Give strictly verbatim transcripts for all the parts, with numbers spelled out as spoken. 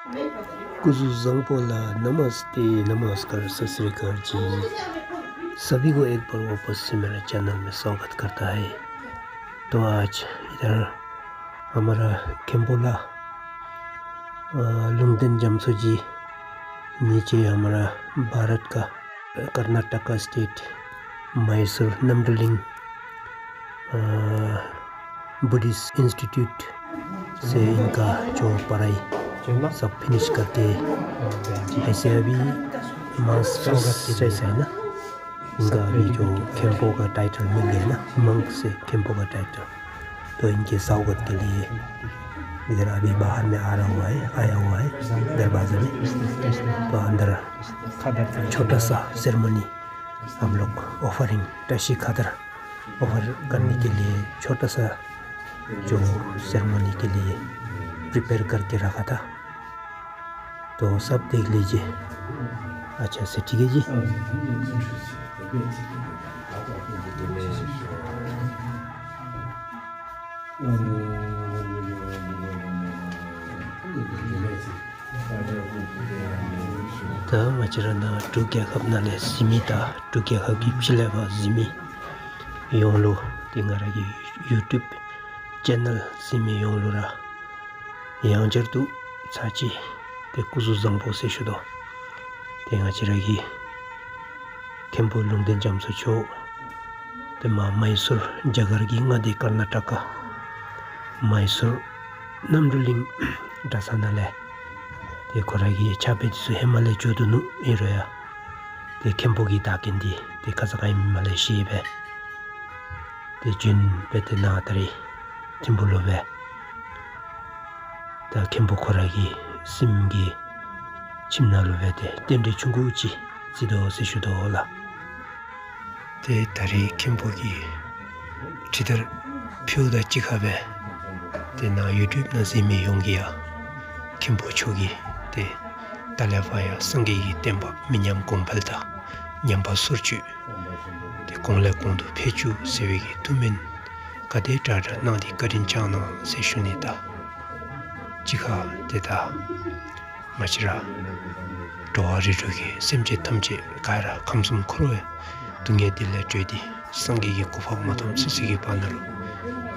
कुजु जंगपोला नमस्ते, नमस्कार, सत श्री अकाल जी। सभी को एक बार वापस से मेरा चैनल में स्वागत करता है। तो आज इधर हमारा खेम्पोला, अ, लुंगदेन जामसो जी, नीचे हमारा भारत का कर्नाटका स्टेट, मैसूर नमडुलिंग, अ, बुद्धिस्ट इंस्टीट्यूट से इनका जो पढ़ाई सब फिनिश करके, ऐसे अभी मास स्वागत के जैसा है ना, इनका अभी जो खेम्पो का टाइटल मिल गया ना, मंक से खेम्पो का टाइटल। तो इनके स्वागत के लिए इधर अभी बाहर में आ रहा हुआ है, आया हुआ है दरवाजे में। तो अंदर छोटा सा सेरेमनी हम लोग ऑफरिंग, तशी खादर ऑफर करने के लिए छोटा सा जो सेरेमनी के लिए प्रिपेयर करके रखा था, तो सब देख लीजिए अच्छा से, ठीक है जी। ད་ང་བཅས་ར་ནཱ་འབྲུག་རྒྱལ་ཁབ་ནང་ལས་གཟིགས་མི་དང་འབྲུག་རྒྱལ་ཁབ་ཀྱི་ཕྱི་ལས་ཕར་གཟིགས་མི་ཡོངས་ལུ་ཏེ་ང་ར་གི་ཡུ་ཊུབ་ཅེ་ནལ་གཟིགས་མི་ཡོངས་ལུ་ར་ཡང་བསྐྱར་དུ་ཚར་གཅིག་ཏེ་སྐུ་གཟུགས་བཟང་པོ་ཟེར་ཞུ་དོ། ཏེ་ང་བཅས་ར་གི་མཁན་པོ་ལུང་བསྟན་རྒྱ་མཚོ་མཆོག་ཏེ་མ་མཱི་སུར་རྒྱ་གར་གྱི་མངའ་སྡེ་ཀར་ན་ཊ་ཀ་མཱི་སུར་རྣམ་གྲོལ་གླིང་གྲྭ་ཚང་ནང་ལས་ཏེ་ཁོ་ར་གི་ཕྱག་དཔེ་འདི་ཚུ་ཧེ་མ་ལས་བརྗོད་དོ་ནུག། ཨིན་རུང་ཡང་ཏེ་མཁན་པོ་གི་བདག་རྐྱེན་འདི་ཏེ་ཁ་ཙ་ཁ་ཉིནམ་ལས་བཤད་སྦེ་ཏེ་བྱོན་སྦེ་ཏེ་ནཱ་ད་རིས་ཐིམ་ཕུག་ལུ་སྦེ་ད་མཁན་པོ་ཁོ་ར་གི་གསེར་གྱི་ཁྱིམ་ནང་ལུ་སྦེ་ཏེ་རྟེན་འབྲེལ་ཆུང་ཀུ་ཅིག་བརྩི་དོ་ཟེར་ཞུ་དོ་ལགས། ཏེ་ད་རིས་མཁན་པོ་གི་ཁྲི་དར་ཕུལཝ་དང་གཅིག་ཁར་སྦེ་ཏེ་ནཱ་ཡུ་ཊུབ་ནང་གཟིགས་མི་ཡོངས་ཀྱིས་ཡང་མཁན་པོ་མཆོག་གི་ཏེ་ད་ལས་ཕར་ཡང་སངས་རྒྱས་ཀྱི་བསྟན་པ་མི་ཉམས་གོང་འཕེལ་དང་ཉམས་པ་སོར་ཆུད་ཏེ་གོང་ལས་གོང་དུ་འཕེལ་བཅུག་ཟེར་བའི་གི་ཐུགས་སྨོན་ག་དེ་དྲག་དྲག་གནང་སྟེ་བཀའ་དྲིན་བསྐྱངས་གནང་ཟེར་ཞུ་ནི་དང་གཅིག་ཁར་ཏེ་ད་ང་བཅས་ར་འགྲོ་བ་རིགས་དྲུག་གི་སེམས་ཅན་ཐམས་ཅད་ག་ར་ཁམས་གསུམ་འཁོར་བའི་སྡུག་བསྔལ་འདི་ལས་གྲོལ་ཏེ་སངས་རྒྱས་ཀྱི་གོ་འཕང་མ་ཐོབ་ཚུན་ཚོད་ཀྱི་བར་ན་ལུ་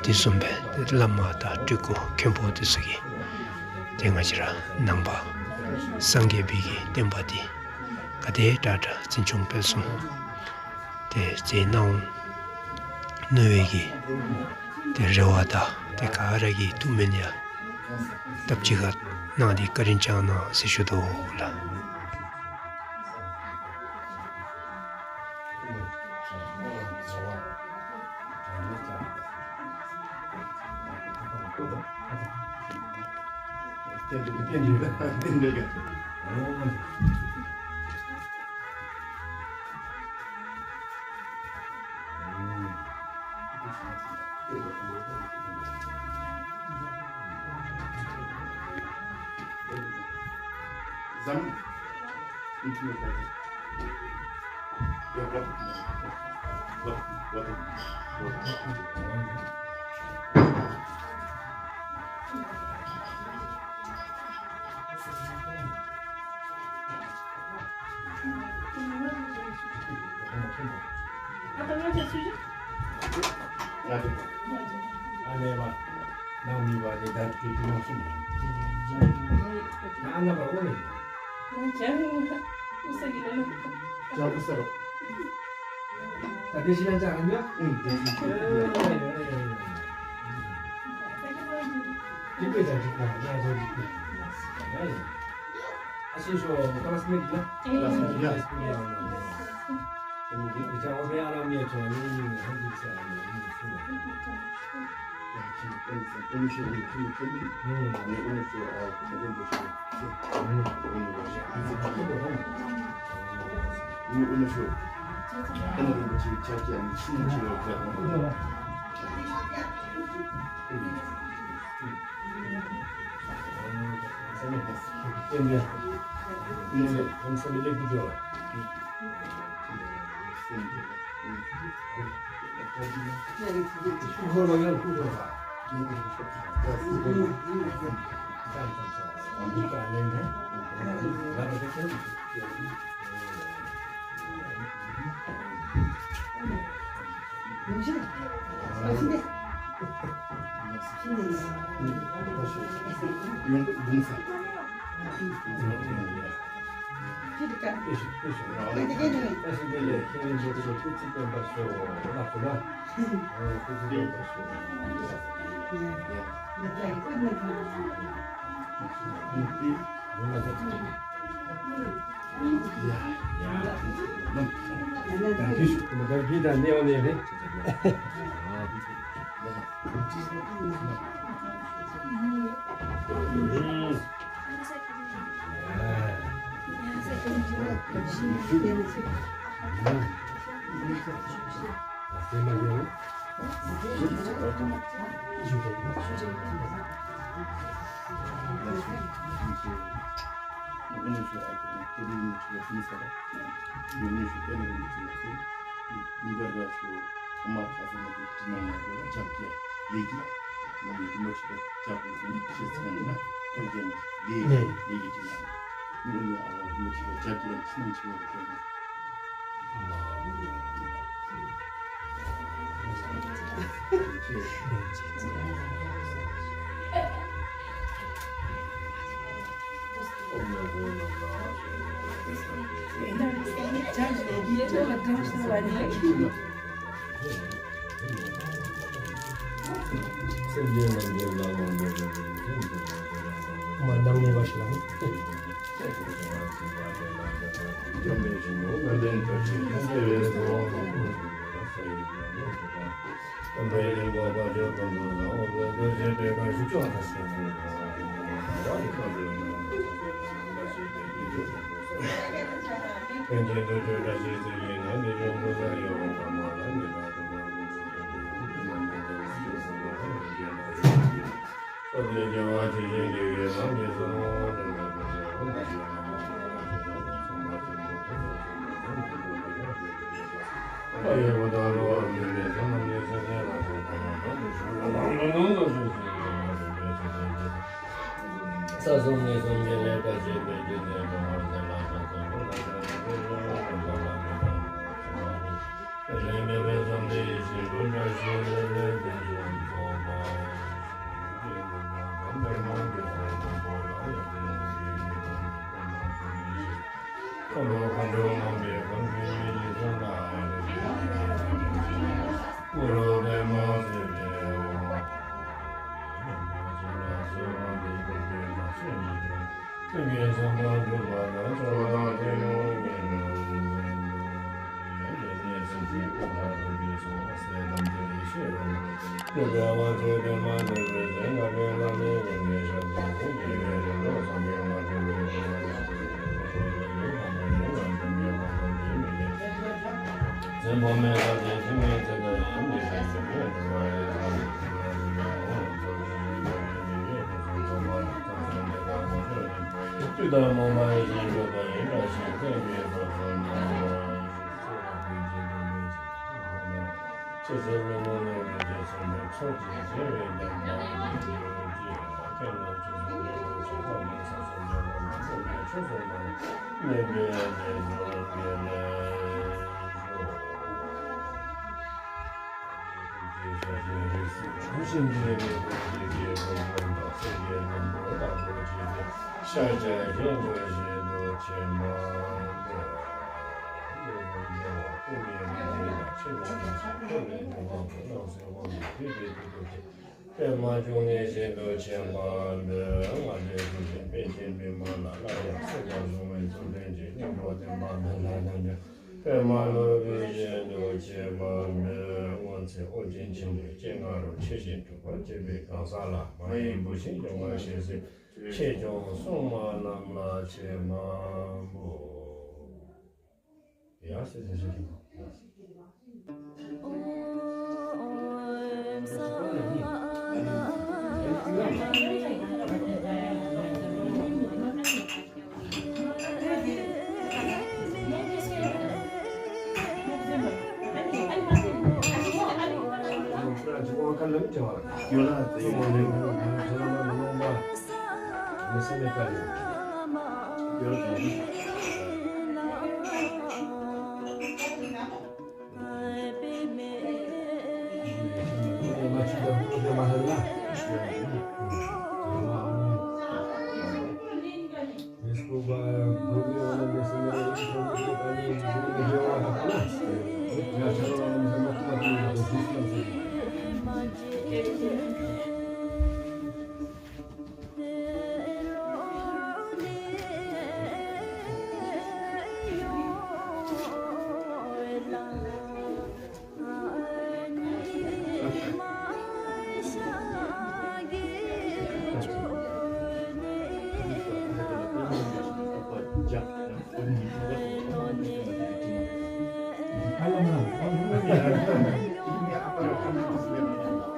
དེ་བཟུམ་སྦེ་བླ་མ་དང་སྤྲུལ་སྐུ་མཁན་པོ་འདི་ཚུ་གིས་ཏེ་ང་བཅས་ར་ནང་པ་སངས་རྒྱས་པའི་གི་བསྟན་པ་འདི་ག་དེ་དྲག་དྲག་འཛིན་སྐྱོང་སྤེལ་གསུམ་ཏེ་མཛད་གནང་འོང་མནོ་བའི་གི་ཏེ་རེ་བ་དང་ཏེ་ག་ར་གི་ཐུགས་སྨོན་ཡང་སྟབས་གཅིག་ཁར་གནང་སྟེ་བཀའ་དྲིན་བསྐྱངས་གནང་ཟེར་ཞུ་དོ་ལགས།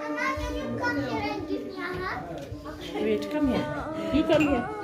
Mama, can you come here and give me a hug? Wait, come here. You come here.